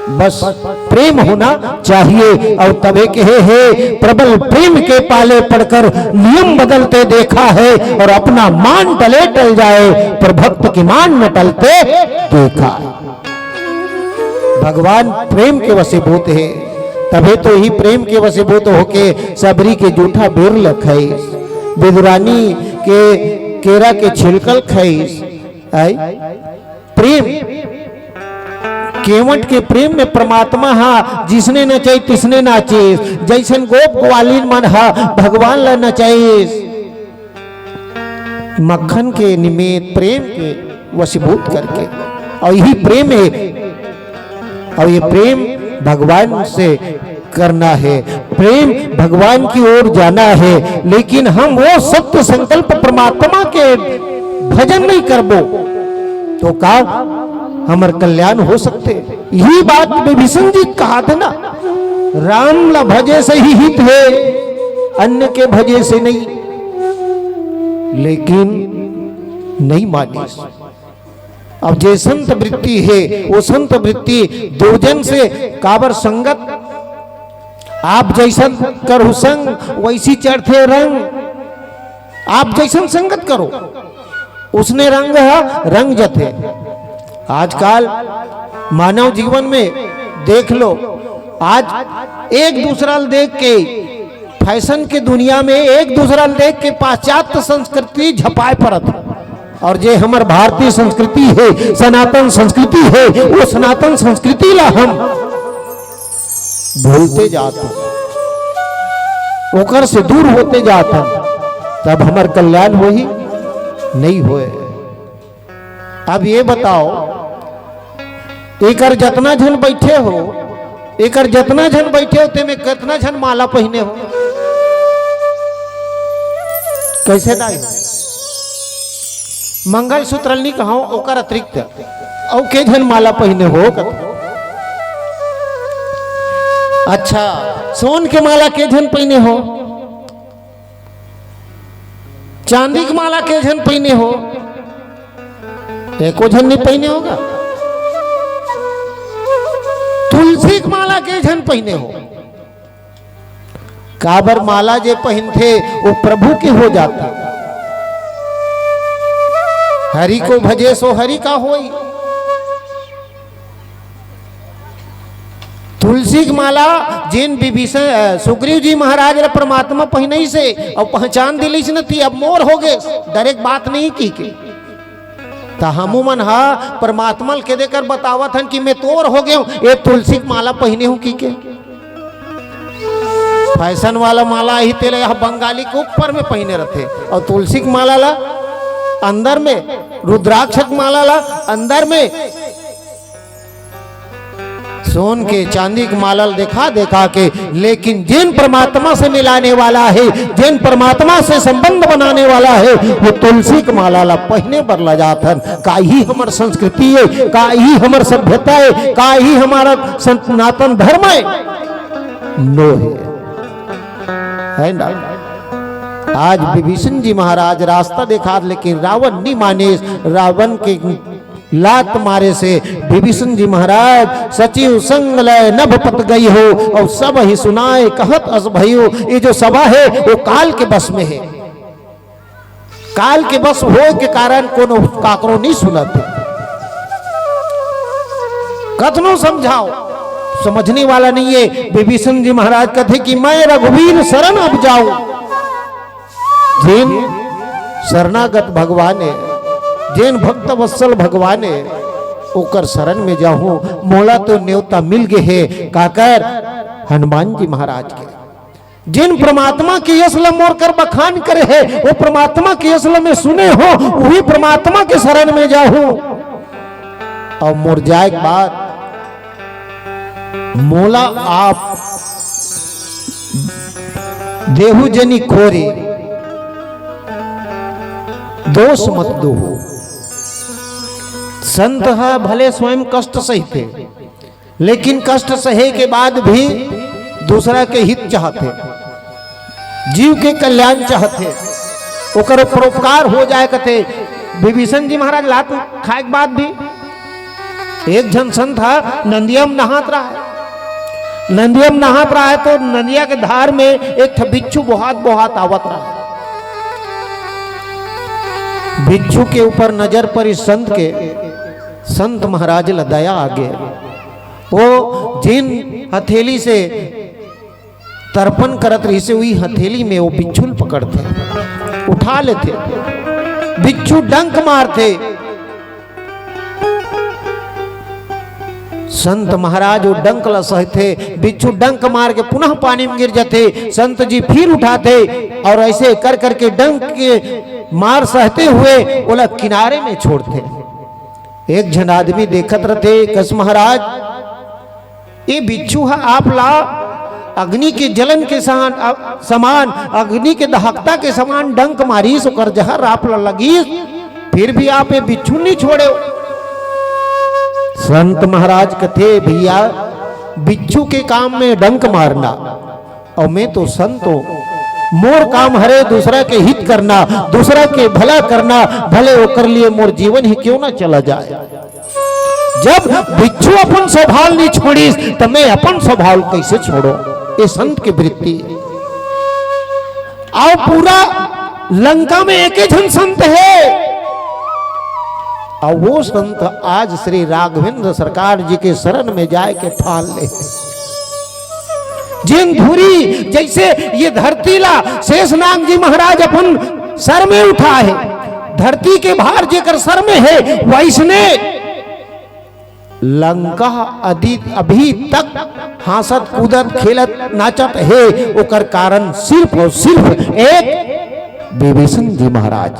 बस प्रेम होना चाहिए। अउ तभे कहे हे, प्रबल प्रेम के पाले पड़कर नियम बदलते देखा है और अपना मान टले टल जाए, पर भक्त की मान न टलते देखा है। भगवान प्रेम के वशीभूत हे, तभे तो इही प्रेम के वशीभूत होके सबरी के जूठा बेर ल खाइस, विदुरानी के केरा के छिलका ल खाइस। आई प्रेम, केवट के प्रेम में परमात्मा हा जिसने नचाई तिसने नाचिस, जैसन गोप ग्वालिन मन हा भगवान ला नचाइस। मक्खन के निमित्त प्रेम के वशीभूत करके, अउ इही प्रेम हे, अउ ये प्रेम भगवान से करना है, प्रेम भगवान की ओर जाना है। लेकिन हम वो सत्य संकल्प परमात्मा के भजन नहीं करबो, तो का हमर कल्याण हो सकथे? यही बात विभीषण जी कहाथे ना, "राम ला भजे से ही हित हे, अन्य के भजे से नहीं।" लेकिन नहीं मानिस। अब जे संत वृत्ति हे, वो संत वृत्ति दुर्जन से काबर संगत? आप जैसन करहु संग, वैसी चढ़थे रंग। आप जैसन संगत करो, उसने रंग ह रंग जथे। आजकल मानव जीवन में देख लो, आज एक दूसरा ल देख के, फैशन के दुनिया में एक दूसरा ल देख के पाश्चात्य संस्कृति झपाए परत हे। और जे हमर भारतीय संस्कृति हे, सनातन संस्कृति हे, वो सनातन संस्कृति ला हम भूलते जात हन, ओकर से दूर होते जात हन, तब हमर कल्याण होही? नहीं होए। अब ये बताओ, एकर जतना झन बैठे हो, एकर जतना झन बैठे हो, तेमे कतना झन माला पहिने हो? कैसे दाई? मंगलसूत्र ल नी कहंव, ओकर अतिरिक्त अउ के झन माला पहिने हो? अच्छा, सोन के माला के झन पहिने हो? चांदी के माला के झन पहिने हो? एको झन नहीं पहिने होगा। तुलसी के माला के झन पहिने हो? काबर, माला जे पहिनथे, वो प्रभु के हो जाथे। हरि को भजे सो हरि का होई। तुलसी के माला जेन विभीषण, अ, सुग्रीव जी महाराज ला परमात्मा पहिनइस हे अउ पहचान दिलिस न, ती अब मोर हो गे, डायरेक्ट बात नहीं की के। त हमू मन ह परमात्मा ल के देकर बतावत हन कि मैं तोर हो गेंव, ये तुलसी के माला पहिने हूं की के। फैशन वाला माला ही तेला यह बंगाली के ऊपर में पहिने रथे, अउ तुलसी के माला ला अंदर में, रुद्राक्ष के माला ला अंदर में, सोन के, चांदी के माला ल देखा देखा के, लेकिन जेन परमात्मा से मिलाने वाला हे, जेन परमात्मा से संबंध बनाने वाला हे, वो तुलसी के माला ला पहिने बर लजात हन। का ही हमर संस्कृति हे, का ही हमर सभ्यता हे, का ही हमारा सनातन धर्म हे? नो हे, है ना? आज विभीषण जी महाराज रास्ता देखात, लेकिन रावण नी मानिस। रावण के लात मारे से विभीषण जी महाराज सचिव संग लय नभ पत गई हो, अउ सब ही सुनाए कहत अस भई हो। ये जो सभा हे, वो काल के बस में हे। काल के बस होए के कारण कोनो काकरो नहीं सुनत हे। कतनो समझाओ, समझने वाला नहीं हे। विभीषण जी महाराज कथे कि मैं रघुवीर शरण अब जाऊं। जेन शरणागत भगवान हे, जेन भक्त वत्सल भगवान हे, ओकर शरण में जाहूं। मोला तो नेवता मिल गे हे, काकर? हनुमान जी महाराज के। जेन परमात्मा के यश ल मोर कर बखान करे हे, वो परमात्मा के यश ल मैं सुने हों, वही परमात्मा के शरण में जाहूं। अउ मोर जाए के बाद मोला आप देहू जनी खोरी, दोष मत दोहू। संत ह भले स्वयं कष्ट सहिथे, लेकिन कष्ट सहे के बाद भी दूसरा के हित चाहथे, जीव के कल्याण चाहथे, ओकर परोपकार हो जाए कथे। विभीषण जी महाराज लात खाए के बाद भी एक झन संत ह नंदिया म नहात रहय। नंदिया म नहात रहय तो नंदिया के धार में एक ठ बिच्छू बोहात बोहात आवत रहय। बिच्छू के ऊपर नजर परिस संत के, संत महाराज ल दया आगे। वो जेन हथेली से तर्पण करत रहिसे, उही हथेली में वो बिच्छू ल पकड़थे, उठा लेथे। बिच्छू डंक मारथे। संत महाराज वो डंक ल सहथे, बिच्छू डंक मार के पुनः पानी में गिर जाथे। संत जी फिर उठाथे अउ ऐसे कर करके डंक के मार सहते हुए ओला किनारे में छोड़थे। एक झन आदमी देखत रथे, कस महाराज, ये बिच्छू ह आप ला अग्नि के जलन के समान, अ, समान, अग्नि के दहकता के समान डंक मारिस, ओकर जहर आप ला लगिस, फिर भी आप ये बिच्छू नहीं छोड़े हो। संत महाराज कथे, भैया, बिच्छू के काम में डंक मारना, अउ मैं तो संत हों, मोर काम हरे दूसरा के हित करना, दूसरा के भला करना, भले ओकर लिए मोर जीवन ही क्यों ना चला जाए। जब बिच्छू अपन स्वभाव नहीं छोड़िस, त मैं अपन स्वभाव कैसे छोड़ो? ए संत के वृत्ति। अउ पूरा लंका में एके झन संत हे, अउ वो संत आज श्री राघवेंद्र सरकार जी के शरण में जाय के ठान ले। जेन धुरी जइसे ये धरती ला शेषनाग जी महाराज अपन सर में उठाए हे, धरती के भार जेकर सर में हे, वइसने लंका अदि-, अभी तक हाँसत, कूदत, खेलत, नाचत हे, ओकर कारण सिर्फ अउ सिर्फ एक विभीषण जी महाराज।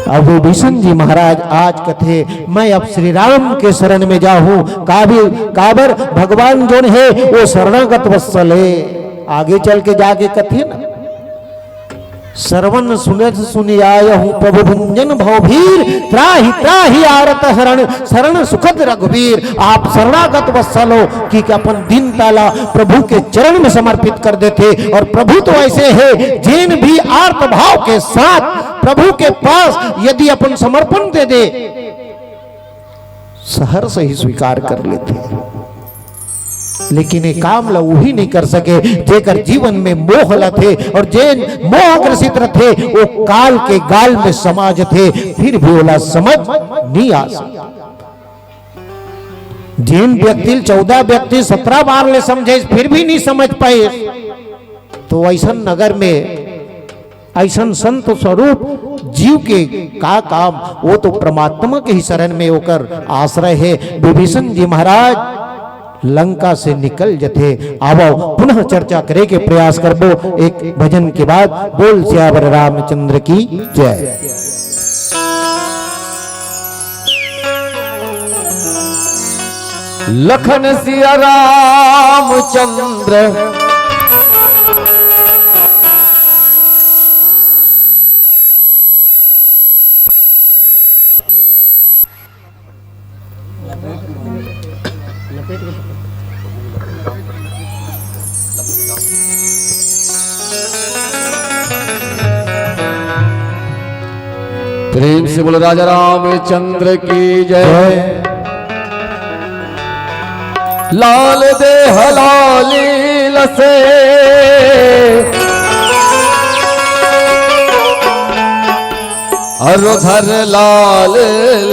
अब विभीषण जी महाराज आज कथे, "मैं अब श्री राम के शरण में जाहूं।" काबिल, काबर भगवान जोन हे, वो शरणागत वत्सल हे। आगे चल के जाके कथे ना, "श्रवण सुनत सुनि आयहु प्रभु भंजन भव भीर, त्राहि त्राहि आरत हरण, शरण सुखद रघुबीर।" आप शरणागत वत्सल हो कि, कि अपन दीनता ला प्रभु के चरण में समर्पित कर देथे। और प्रभु तो ऐसे हे, जेन भी आर्त भाव के साथ प्रभु के पास यदि अपन समर्पण दे दे, सहर्ष ही स्वीकार कर लेथे। लेकिन ये काम ला उही नहीं कर सके, जेकर जीवन में मोह लथे और जेन मोह ग्रसित रथे, वो काल के गाल में समा जथे, फिर भी ओला समझ नहीं आ सके। जेन व्यक्ति ल चौदह व्यक्ति सत्रह बार ले समझे, फिर भी नहीं समझ पाए, तो ऐसन नगर में ऐसन संत स्वरूप जीव के का काम? वो तो परमात्मा के ही शरण में ओकर आश्रय हे। विभीषण जी महाराज लंका से निकल जथे। आवो, पुनः चर्चा करे के प्रयास करबो एक भजन के बाद। बोल सियावर रामचंद्र की जय। लखन सिया रामचंद्र। प्रेम से बोलो राजा रामचंद्र की जय। लाल देह लाली लसे, अरु धर लाल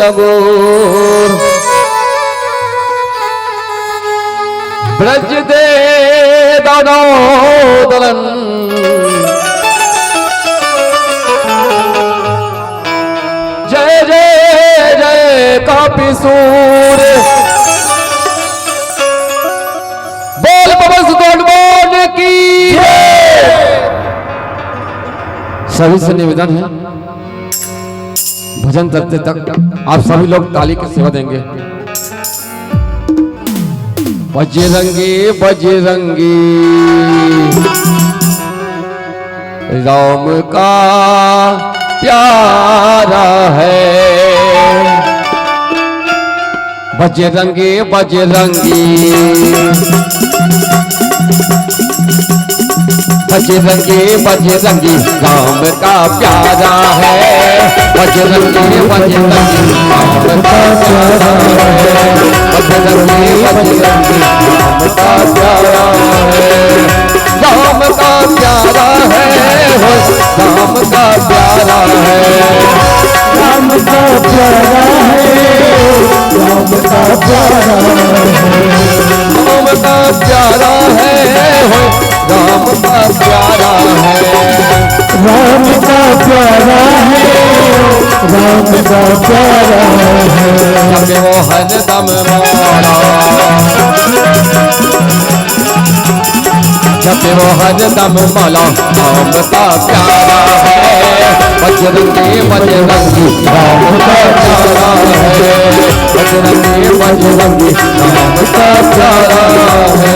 लगोर। ब्रज दे दामोदरन। जय जय जय कापी सूर। बोल पवन सुत हनुमान की जय। सभी से निवेदन है, भजन करते तक आप सभी लोग ताली की सेवा देंगे। बजरंगी, बजरंगी, राम का प्यारा है। बजरंगी, बजरंगी, बजरंगी, बजरंगी राम का प्यारा है। बजरंगी, बजरंगी राम का प्यारा है। बजरंगी, बजरंगी राम का प्यारा है। राम का प्यारा है, हो राम का प्यारा है। राम का प्यारा है, राम का प्यारा है। राम का प्यारा है, हो राम का प्यारा है। राम का प्यारा है, राम का प्यारा है। जपे वो हरदम माला, जपे वो हरदम माला, राम का प्यारा है। बजरंगी, बजरंगी, राम का प्यारा है। बजरंगी, बजरंगी, राम का प्यारा है।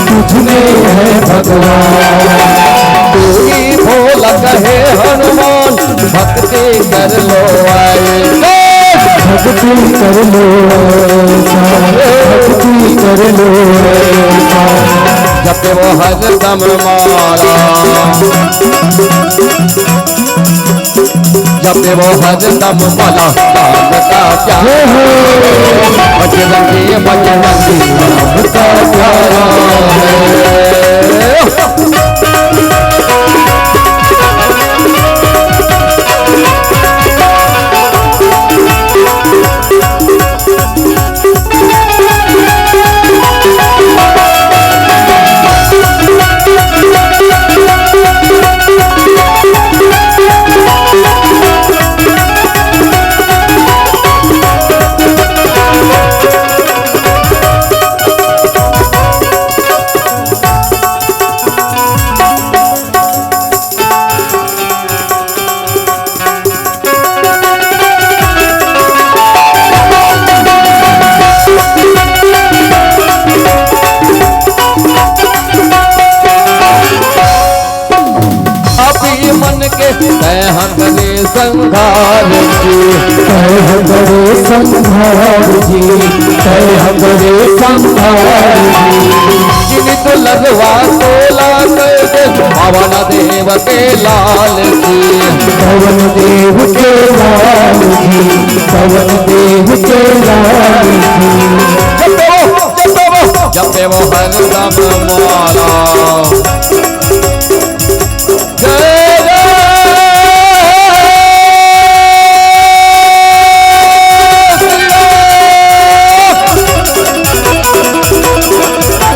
तुझ में है भगवान। तू ही भोला कहे हनुमान, भक्ति कर लो आए। भक्ति कर लो ऐसा, भक्ति कर लो ऐसा। जपे वो हरदम माला, जपे वो हरदम माला, राम का प्यारा। बजरंगी, बजरंगी, राम का प्यारा है। अपी मन के तय हंगरे संघार जी, तय हंगरे संघार जी, तय हंगरे संघार जी। जिन तो लगवा तोला कर दे पवन देव के लाल जी, पवन देव के लाल जी, पवन देव के लाल जी। जपे वो, जपे वो, जपे वो हरदम माला। जय जय श्री राम।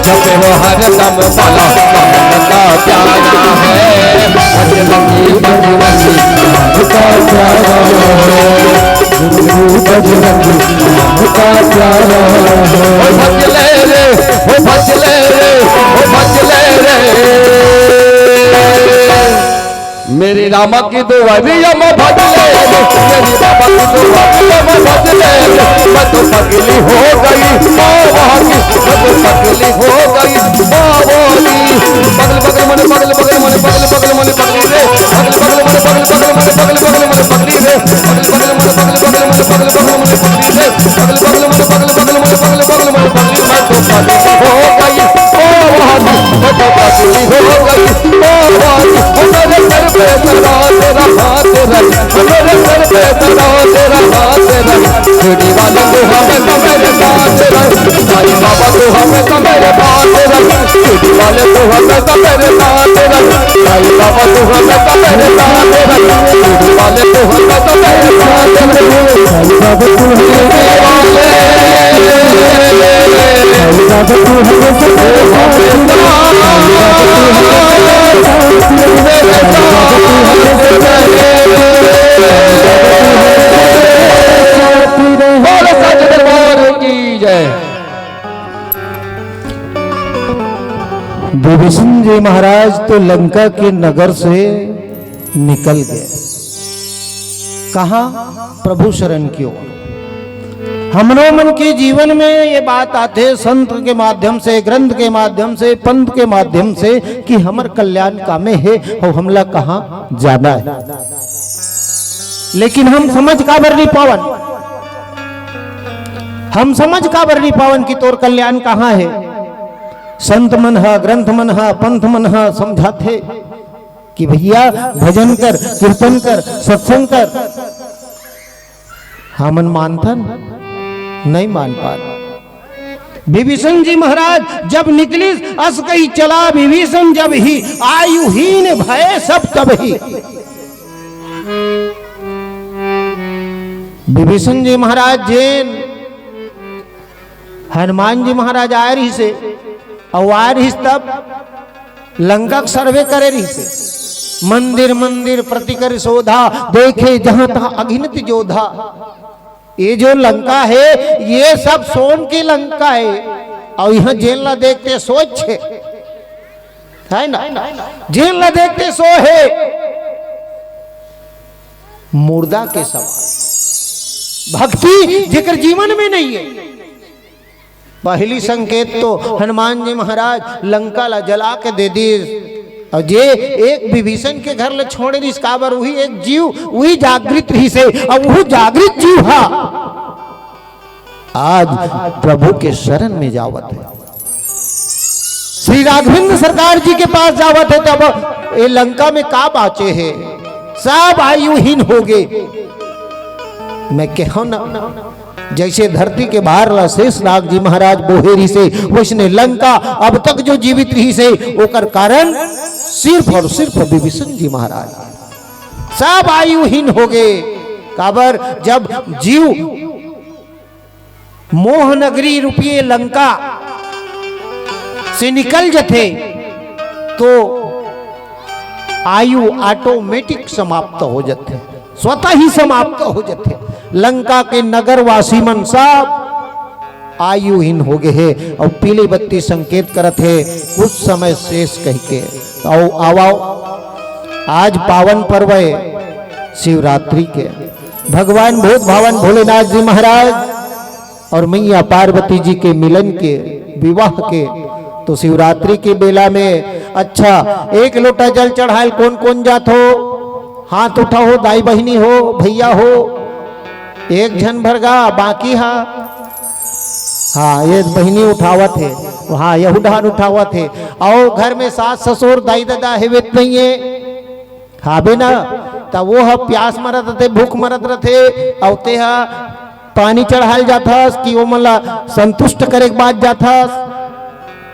जपे वो हरदम माला, पवन का प्यारा है। बजरंगी, बजरंगी, राम का प्यारा है। गुरु बजरंगी, राम का प्यारा है। ओ भज ले रे, ओ भज ले रे, ओ भज ले रे। मेरे रामा की दुआरिया में भज ले रे, मेरी बाबा की दुआरिया में भज ले रे। मैं तो पगली हो गई बाबा की, मैं तो पगली हो गई बाबा की। पगल पगल मन, पगल पगल मन, पगल पगल मन पगली रे। पगल पगल मन, पगल पगल मन, पगल पगल मन पगली रे। पगल पगल मन, पगल पगल मन, पगल पगल मन पगली रे। पगल पगल मन, पगल पगल मन, पगल पगल मन पगली। मैं तो पगली हो गई ओ रानी, मैं तो पगली हो गई ओ रानी। ओ मेरे सर पे सदा तेरा हाथ रहे, ओ मेरे सर पे सदा तेरा हाथ रहे। शिरडी वाले तू हमेशा मेरे साथ रहे, साईं बाबा तू हमेशा मेरे पास रहे। शिरडी वाले तू हमेशा मेरे साथ रहे, साईं बाबा तू हमेशा मेरे साथ रहे। शिरडी वाले तू हमेशा मेरे साथ रहे, साईं बाबा तू हमेशा मेरे साथ रहे। बोलो सच दरबार की जय। विभीषण जी महाराज तो लंका के नगर से निकल गए। कहाँ? प्रभु शरण की ओर। हमरो मन के जीवन में ये बात आथे संत के माध्यम से, ग्रंथ के माध्यम से, पंथ के माध्यम से कि हमर कल्याण कामे हे अउ हमला कहाँ जाना हे। लेकिन हम समझ काबर नहीं पावन, हम समझ काबर नहीं पावन कि तोर कल्याण कहाँ हे। संत मन ह, ग्रंथ मन ह, पंथ मन ह समझाथे कि भैया भजन कर, कीर्तन कर, सत्संग कर। हमन मानथन? नहीं मान पान। विभीषण जी महाराज जब निकलिस, अस कही चला विभीषण जब ही आयुहीन भय सब तब ही। विभीषण जी महाराज जेन हनुमान जी महाराज आए रहिसे, अउ आए रहिस तब लंका के सर्वे करे रहिसे। मंदिर मंदिर प्रति कर शोधा, देखे जहां तहां अगिनत जोधा। ये जो लंका हे, ये सब सोन की लंका हे। अउ इहां जेन ला देखते सोच हे, हे ना? जेन ला देखते सो हे, मुर्दा के समान। भक्ति जेकर जीवन में नहीं हे, पहली संकेत तो हनुमान जी महाराज लंका ला जला के दे दिस। अउ जे एक विभीषण के घर ला छोड़ दिस, काबर उही एक जीव, उही जागृत रहिस हे, अउ उही जागृत जीव हा आज प्रभु के शरण में जावत हे, श्री राघवेंद्र सरकार जी के पास जावत हे, तब ए लंका में का बाँचे हे, सब आयुहीन हो गे। मैं कहूँ ना, जइसे धरती के भार ला शेष नाग जी महाराज बोहे रिहिस हे, वइसने लंका अब तक जो जीवित रहिस हे, ओकर कारण सिर्फ अउ सिर्फ विभीषण जी महाराज। सब आयुहीन हो गे, काबर जब जीव मोह नगरी रूपी लंका से निकल जथे, तो आयु automatic समाप्त हो जथे, स्वतः ही समाप्त हो जथे। लंका के नगरवासी मन सब आयुहीन हो गे हे, अउ पीली बत्ती संकेत करत हे, कुछ समय शेष कहिके। अउ आवव, आज पावन पर्व हे शिवरात्रि के। भगवान भूत भावन भोलेनाथ जी महाराज अउ मैया पार्वती जी के मिलन के, विवाह के, तो शिवरात्रि के बेला में, अच्छा, एक लोटा जल चढ़ाय ल कोन कोन जात हो? हाथ उठाओ, दाई बहिनी हो, भैया हो, एक झन भर गा, बाकी हा, हाँ, ये बहिनी उठावत हे, हाँ, यहू डहान उठावत हे, अउ घर में सास ससुर, दाई ददा हेवे त नइये, हाबे ना, त वो ह प्यास मरत रथे, भूख मरत रथे, अउ ते ह पानी चढ़ाय ल जाथस कि ओमन ला संतुष्ट करे के बाद जाथस?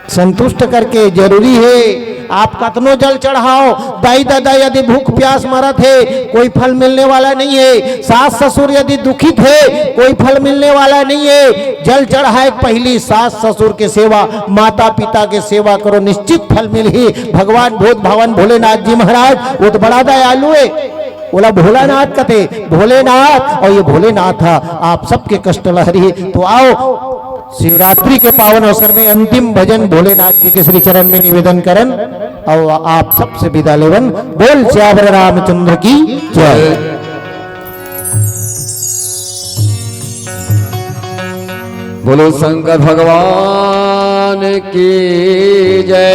संतुष्ट करके जरूरी हे। आप कतनो जल चढ़ाओ, दाई ददा यदि भूख प्यास मरत हे, कोई फल मिलने वाला नहीं है। सास ससुर यदि दुखित हे, कोई फल मिलने वाला नहीं है। जल चढ़ाय के पहिली सास ससुर के सेवा, माता पिता के सेवा करो, निश्चित फल मिलही। भगवान भूत भावन भोलेनाथ जी महाराज, वो तो बड़ा दयालु हे, ओला भोलानाथ कथे, भोलेनाथ, अउ ये भोलेनाथ ह आप सबके कष्ट ल हरही। तो आओ, शिवरात्रि के पावन अवसर में अंतिम भजन भोलेनाथ जी के श्री चरण में निवेदन करन, अउ आप सबसे विदा लेवन। बोल सियावर रामचंद्र की जय। बोलो शंकर भगवान की जय।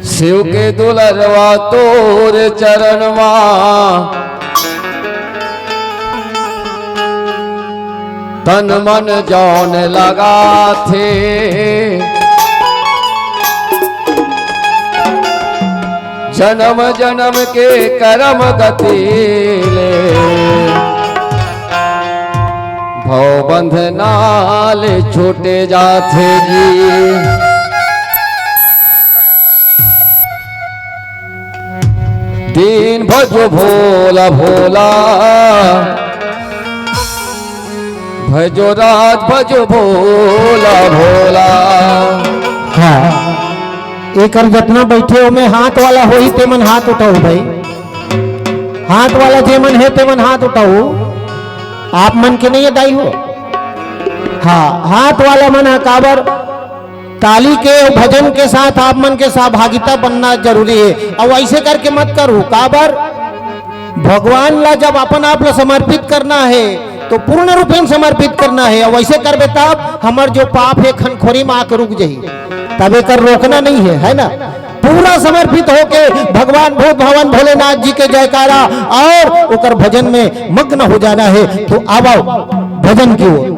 शिव के दुलरवा तोर चरणवा, तन मन जौन लगाथे। जनम जनम के करम गति ले, भव बंधना ले छूटे जाथे जी। दीन भजो भोला भोला, भजो राज भजो भोला भोला। हाँ, एकर जतना बइठे ओमे हाथ वाला होही, तेमन हाथ उठाओ भाई। हाथ वाला जेमन हे, तेमन हाथ उठाओ। आप मन के नहीं हे दाई हो? हाँ, हाथ वाला मन ह काबर, ताली के अउ भजन के साथ आप मन के सहभागिता बनना जरूरी हे। अउ अइसे करके मत करू, काबर भगवान ला जब अपन आप ला समर्पित करना हे, तो पूर्ण रूपेण समर्पित करना हे। अउ अइसे करबे तब हमर जो पाप हे, खनखोरी म आके रुक जाही, तब एकर रोकना नहीं हे, है ना? पूरा समर्पित होके भगवान भूत भावन भोलेनाथ जी के जयकारा अउ ओकर भजन में मग्न हो जाना हे। तो आवव भजन की ओर।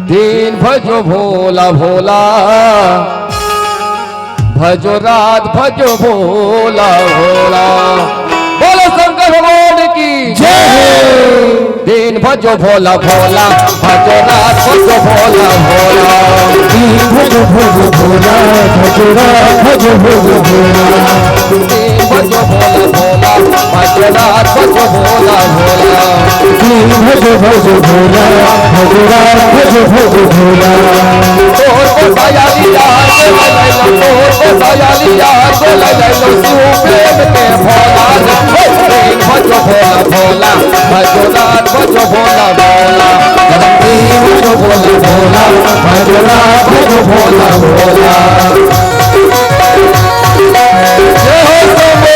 दीन भजो भोला भोला, भजो रात भजो भोला भोला। बोलो शंकर भगवान की जय। दीन भजो भोला भोला, भजो रात भजो भोला भोला। दीन भजो भोला भोला, भजो रात भजो भोला भोला। दीन भजो भोला भोला, भजो रात भजो भोला भोला। दीन भजो भजो भोला, भजो रात भजो भजो भोला। तोर को दयाली यार को ले लो, तोर को दयाली यार को ले लो, शिव प्रेम के भोला। दीन भजो भोला भोला, भजो रात भजो भोला भोला। दीन भजो भोला भोला, भजो रात भजो भोला भोला। जय हो शंभो।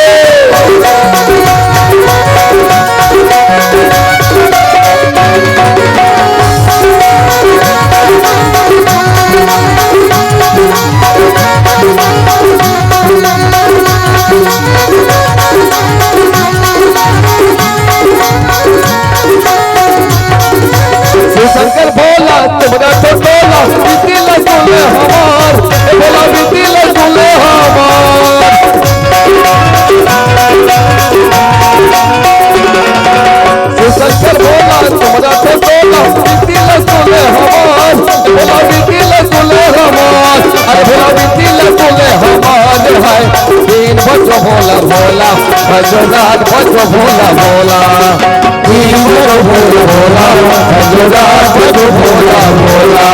हमार, ए भोला बिनती ल सुन ले हमार। शिव शंकर भोला, तुम रख तोला, बिनती ल सुन ले हमार, ए भोला बिनती ल सुन ले हमार, अरे भोला बिनती ल सुन ले हमार, हाय। तीन बजो भोला भोला, भजो नाथ बजो भोला भोला। तीन बजो भोला भोला, भजो नाथ बजो भोला भोला।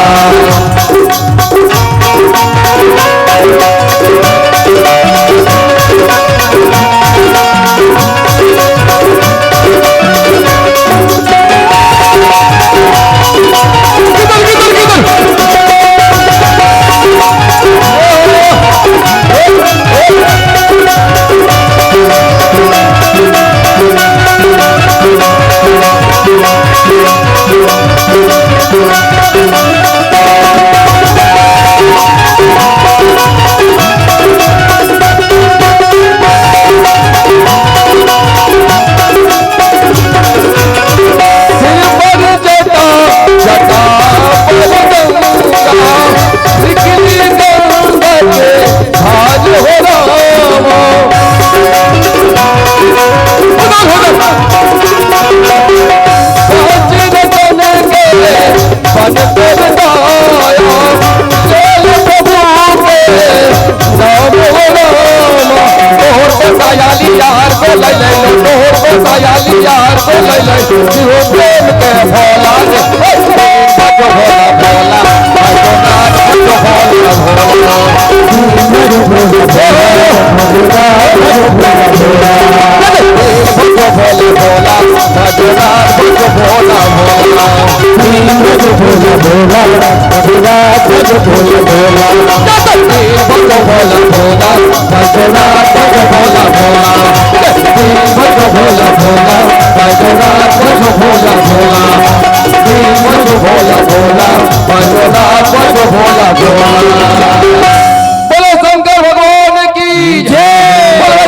सिर पर जटा, जटा पर गंगा, निकली गंगा के धार हो रामा। हो गया, हो गया। पाँच रतन के बन कर दाया, चल प्रभु के नाम हो रामा। तोहर बसायाली यार को ले ले लो, तोहर बसायाली यार को ले ले। जीव प्रेम के भोला रे, हे, भजो भोला भोला, भजो नाथ भजो भोला भोला। भजो भोला भोला, भजो नाथ भजो भोला भोला। भजो भोला भोला, भजो नाथ भजो भोला भोला। भजो भोला भोला, भजो नाथ भजो भोला भोला। भजो भोला भोला, भजो नाथ भजो भोला भोला। भजो भोला भोला, भजो नाथ भजो भोला भोला। भजो भोला भोला, भजो नाथ भजो भोला भोला।